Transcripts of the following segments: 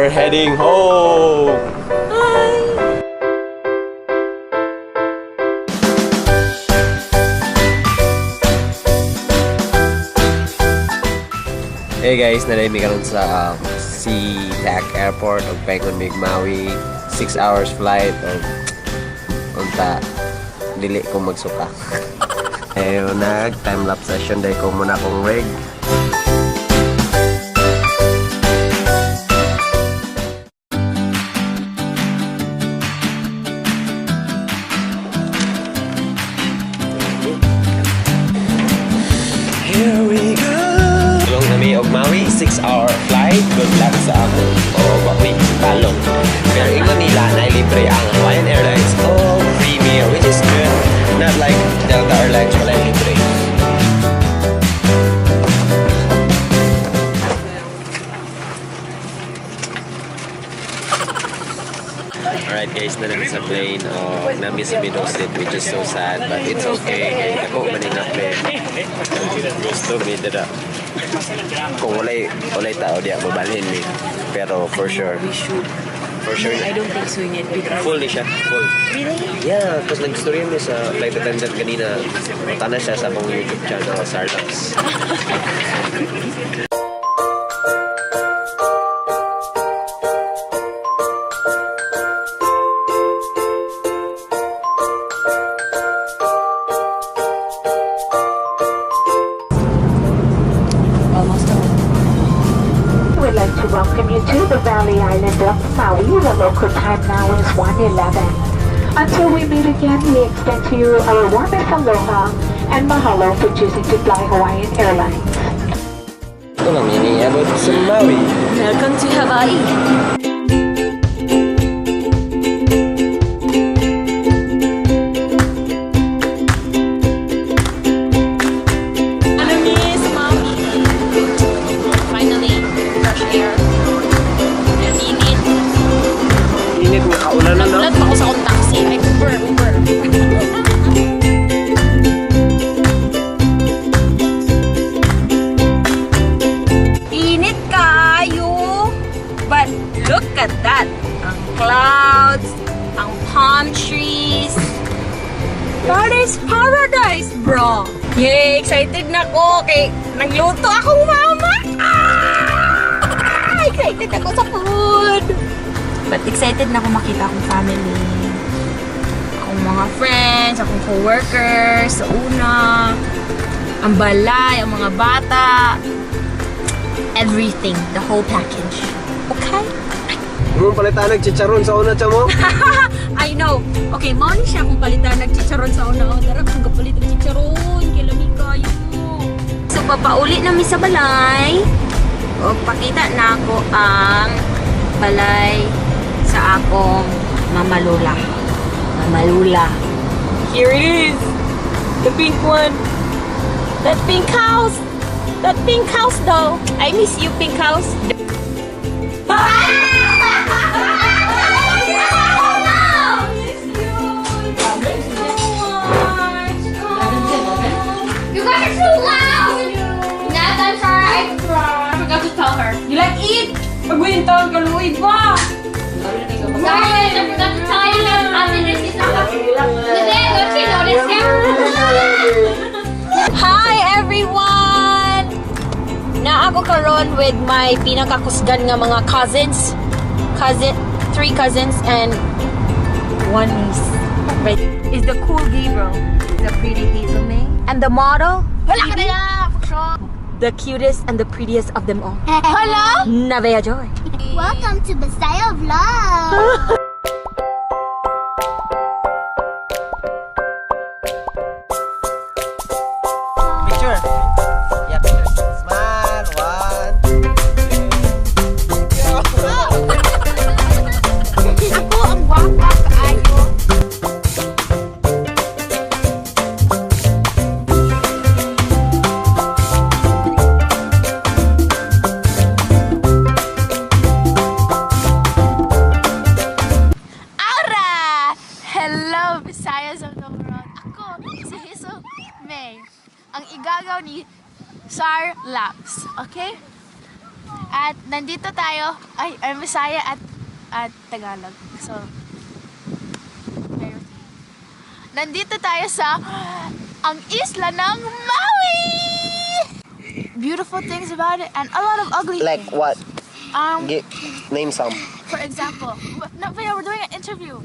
We're heading home! Hi! Hey guys, naa mi karon sa SeaTac Airport ug paingon mig Maui. 6 hours flight ug unta dili ko magsuka. Eh, nag time lapse session dahil ko muna akong rig. Here we go. Tulong nami og Maui, 6 hour flight. Good luck sa ako. O wait, balong. Pero ingon nila na libre ang Hawaiian Airlines o free meal, which is good. Not like Delta Airlines, wala libre. Alright guys, naa mi sa plane. Oh, naa mi sa middle seat, which is so sad, but it's okay. Kay ako man nga plane. Gusto mi dira. Kung walay tao diya, mabalhin mi. Pero for sure, We should. For sure, I don't think so yet because full ni siya, full. Really? Yeah, because nag-storya mi sa flight attendant ganina. Tana siya sa akong YouTube channel, Sarlaps. Almost home. We'd like to welcome you to the Valley Island of Maui. The local time now is 1:11. Until we meet again, we extend to you our warmest aloha and mahalo for choosing to fly Hawaiian Airlines. Ito lang, iniabot sa Maui. Welcome to Hawaii. Ano miss, Maui? Finally, fresh air. Ang init. Init nga kaulan na, no? Nagulat pa ako sa akong taxi. Ay, Uber, Uber. Init kaayo. But look at that. Ang clouds, ang palm trees. That is paradise, bro. Yay, excited na ko. Kay nagluto akong mama. Ah! Excited ako sa food. But excited na ako makita akong family. Akong mga friends, akong co-workers, sa una. Ang balay, ang mga bata. Everything. The whole package. Okay? Mo palitan nagchicharon sa una mo? I know. Okay, mao ni siya kung palitan nagchicharon sa una. Oh, dara kung kapalit ang chicharon. Kay lami kayo. So, papauli na mi sa balay. O, pakita na ako ang balay sa akong mama lola. Mama lola. Here it is. The pink one. That pink house. That pink house though. I miss you, pink house. You guys are so loud! Nat, I'm sorry. I forgot to tell her. You like eat? Pagwintaw ka luoy ba? Sorry, guys, I forgot to tell you that Ate Nurse not. Today, don't you notice him? Hi everyone! Naa ako karon with my pinakakusgan nga mga cousins. Cousin, three cousins and one niece. Right. Is the cool Gabriel, the pretty Hazel May, and the model, Wala ka na! The cutest and the prettiest of them all, Hello? Navea Joy. Welcome to Bisaya Vlog! Picture. Yeah, picture. Smile. One. Ako ang gwapa kaayo. Aura! Hello, Bisayas of the world. Ako, si Hazel May. Ang igagaw ni Sar Laps. Okay? At nandito tayo, ay, I'm Bisaya at Tagalog. So, bear with me. Nandito tayo sa ang isla ng Maui! Beautiful things about it and a lot of ugly Like things. What? Name some. For example, no, but yeah, we're doing an interview.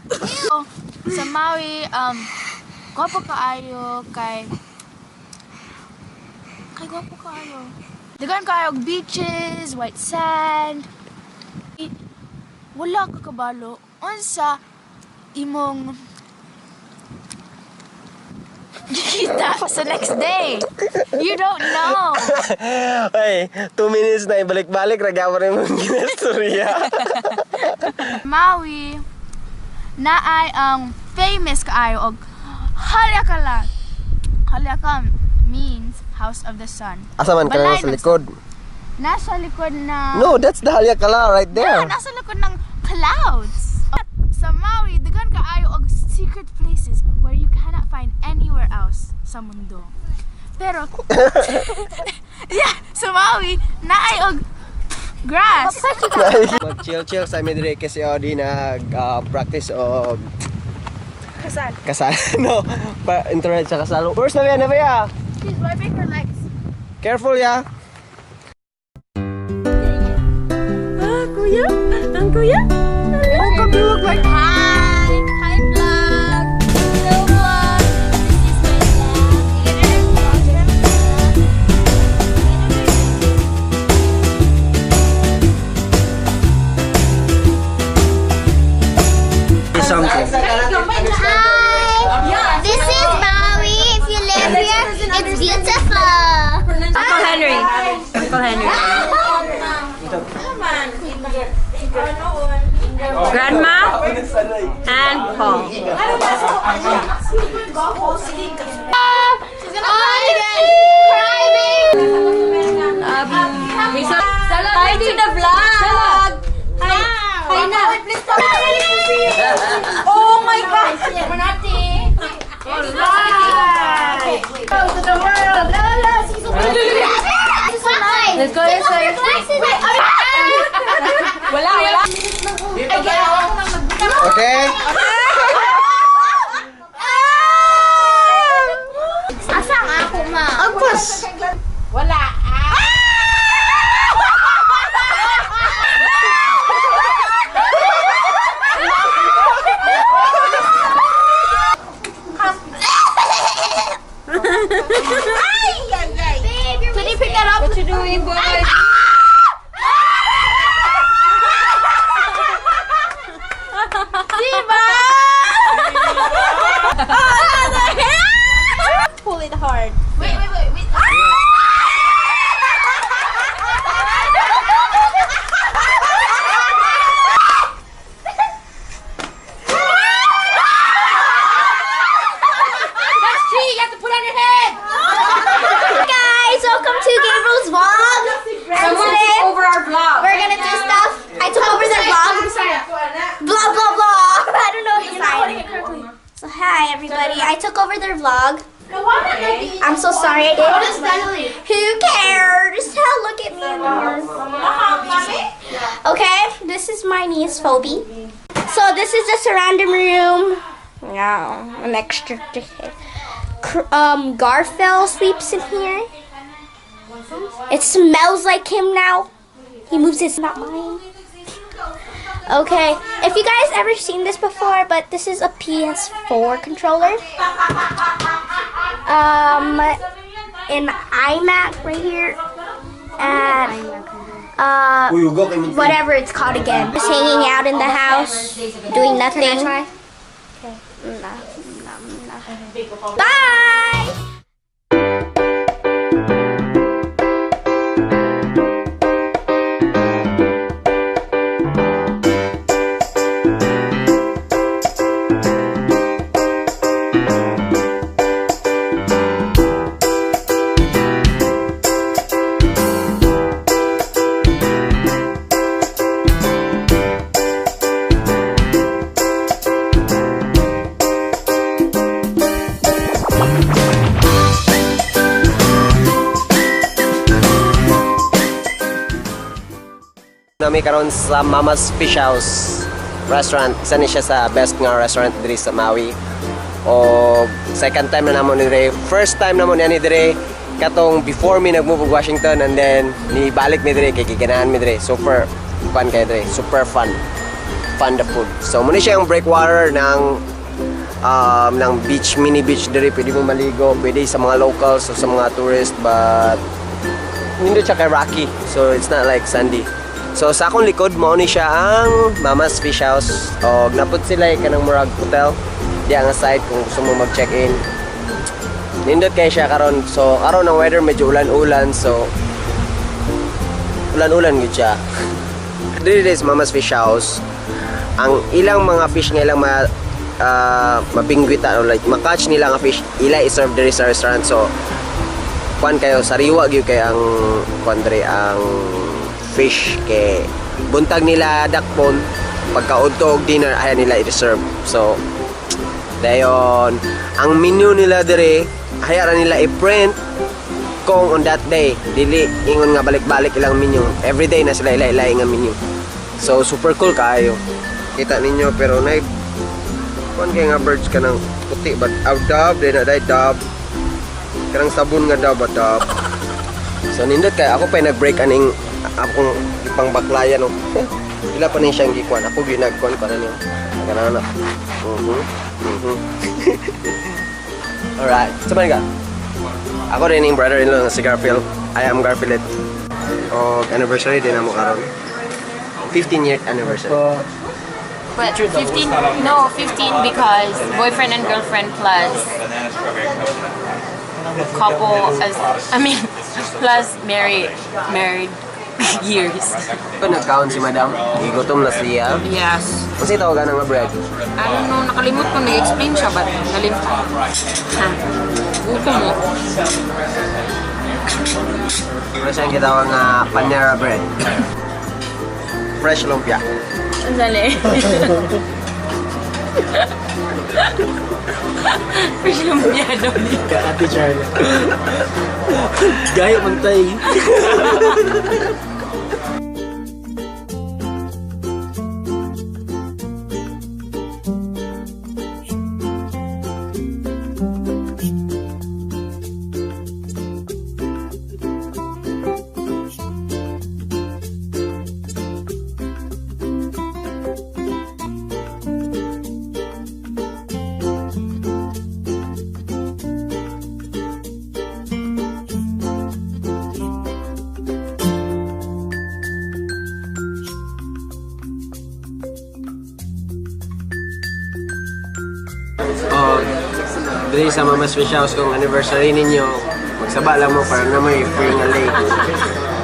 So, sa Maui, gwapo kaayo kay gwapo kaayo. Daghan kaayo og beaches, white sand. Wala ka kabalo unsa imong gikita sa next day. You don't know. Hey, 2 minutes na ibalik-balik, ragawa rin mong ginastorya. Maui, naay ang famous kaayo og Haleakala. Haleakala means house of the sun. Asa man ka Balay na sa ng likod? Nasa likod na No, that's the Haleakala right there. Yeah, nasa likod ng clouds. Sa Maui, daghan kaayo og secret places where you cannot find anywhere else sa mundo. Pero yeah, sa Maui, naay og grass. Mag-chill-chill sa mi diri kasi Odi nag practice og Kasal. Kasal. No, pa internet sa kasal. Where's Navia? Navia? She's wiping her legs. Careful ya. Ah, kuya? Ang kuya? Oh, come you look like Hi! Hi, vlog! Hello, vlog! This is my vlog. Something. Hi! This is Maui. If you live here, it's beautiful. Uncle Henry. Uncle Henry. Grandma and Paul. She's gonna cry again. Cry, babe. Hi to the vlog! Hi! Hi na! Oh my God! To the world. Let's go this way. Wala, wala. Okay? Asa ang ako, ma? Agpas! Wala. Can you pick that up? What you doing, boy? Diba? Pull it hard. Wait, wait, wait, wait. That's tree you have to put on your head. Guys, welcome to Gabriel's vlog. Someone Today, took over our vlog. we're gonna do stuff. I took over the vlog. Blah blah blah. I don't know what to say. So hi everybody. I took over their vlog. I'm so sorry I did. Who cares? Hell, look at me in the mirror. Okay, this is my niece Phoebe. So this is just a random room. Yeah, an extra. Garfield sleeps in here. It smells like him now. He moves his, not mine. Okay, if you guys ever seen this before, but this is a PS4 controller. An iMac right here, and whatever it's called again. Just hanging out in the house, doing nothing. Can I try? Okay. Nah, nah, nah. Bye. Nami karon sa Mama's Fish House restaurant. Isa ni siya sa best nga restaurant diri sa Maui. O second time na namo ni dire. First time namo niya ni dire katong before mi nag-move og Washington and then ni balik mi dire kay giganahan mi dire. Super fun kay dire. Super fun. Fun the food. So muna siya ang breakwater ng beach, mini beach dire. Pwede mo maligo, pwede sa mga locals o sa mga tourist, but hindi siya kay rocky. So it's not like sandy. So sa akong likod mao ni siya ang Mama's Fish House. Og napud sila kanang murag hotel diya nga side kung gusto mo mag-check-in. Nindot kay siya karon. So karon ang weather medyo ulan-ulan, so ulan-ulan gyud siya. Diri is Mama's Fish House. Ang ilang mga fish nga ilang mabingwit or like makatch nila nga fish ila i-serve diri sa restaurant. So kuan kayo, sariwa gyud kay ang kuan diri ang fish kay buntag nila dakpon, pagka udto og dinner ayan nila i-serve. So dayon ang menu nila diri haya ra nila i-print kung on that day, dili ingon nga balik-balik ilang menu. Everyday na sila ila-ila nga menu. So super cool kaayo. Kita ninyo, pero nay kuan kay nga birds kanang puti but out dove day na day dove. Kanang sabon nga dove but dove. So nindot kay ako pa nag-break aning akong ipang baklayan no. Ila pa ni siyang gikuan. Ako ginagkuan pa na niyo. Kana na. Alright. Saban ka? Ako rin yung brother-in-law na si Garfield. I am Garfield. O anniversary din mo karon. 15-year anniversary. But 15, no, 15 because boyfriend and girlfriend plus couple as, I mean, plus married years. Kung nagkaon si madam, gigutom na siya. Yes. Kasi tawagan nga bread. I don't know, nakalimot ko nag-explain siya, but nalimot. Ha? Gutom mo. Ano siyang gitawag nga Panera bread. Fresh lumpia. Sandali. Fresh lumpia daw niya. Ate Charlie. Gaya man tayo. Oh, diri sa Mama's Fish House kung anniversary ninyo, magsaba lang mo para na may free nga lake.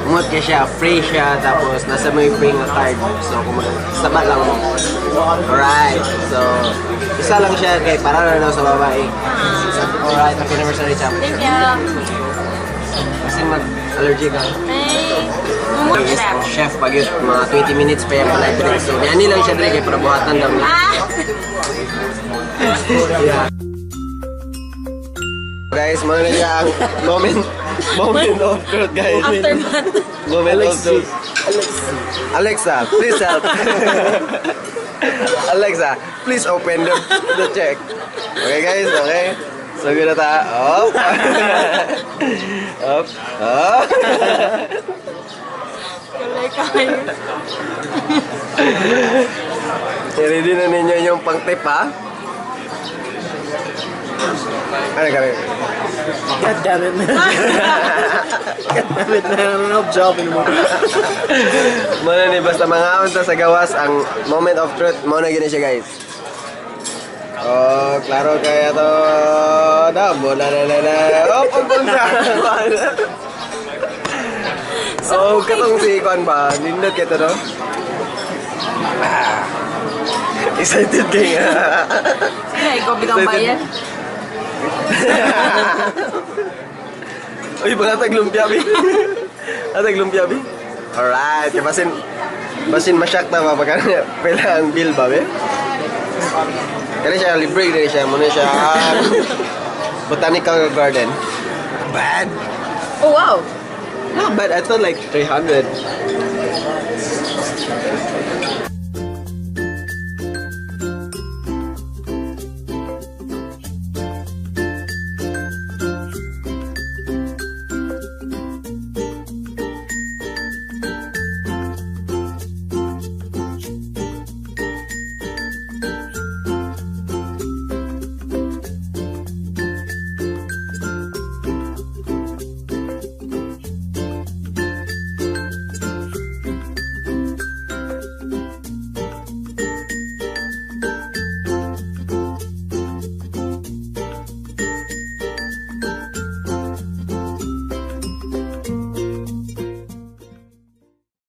Umot kay siya, free siya, tapos nasa may free nga card. So kung magsaba lang mo. Alright, so isa lang siya kay para na daw sa babae. Alright, happy anniversary, champ. Thank you. Kasi mag-allergy ka. Ay, Yes, ang chef pag yun, mga 20 minutes pa yan pala drink. So, yani lang siya drink, kay para buhatan daw niya. Yeah. Guys, mga na siya ang moment of truth, guys. Aftermath. Moment of truth. Alexa, please help. Alexa, please open the check. Okay, guys, okay? So, guna ta. Up. Up. Up. Kulay kayo. I-ready na ninyo yung pang-tip, ha? Ano ka rin? God damn it, man. God damn it, man. I don't have job anymore. Muna ni basta mga unta sa gawas ang moment of truth mo na gini siya, guys. Oh, klaro kaya to. Da, bola na na na. Oh, pagpunta. Oh, katong si Kwan ba? Nindot kaya to, no? Ah. Excited kaya. Sige, ikaw bitang bayad. Uy, baka taglumpia, bi. Taglumpia, bi. Alright, kaya basin masyak na ba pagka pila ang bill ba, bi? Kaya siya libre diri siya, muna siya Botanical Garden. Bad. Oh, wow. Not bad. I thought like 300. Bye.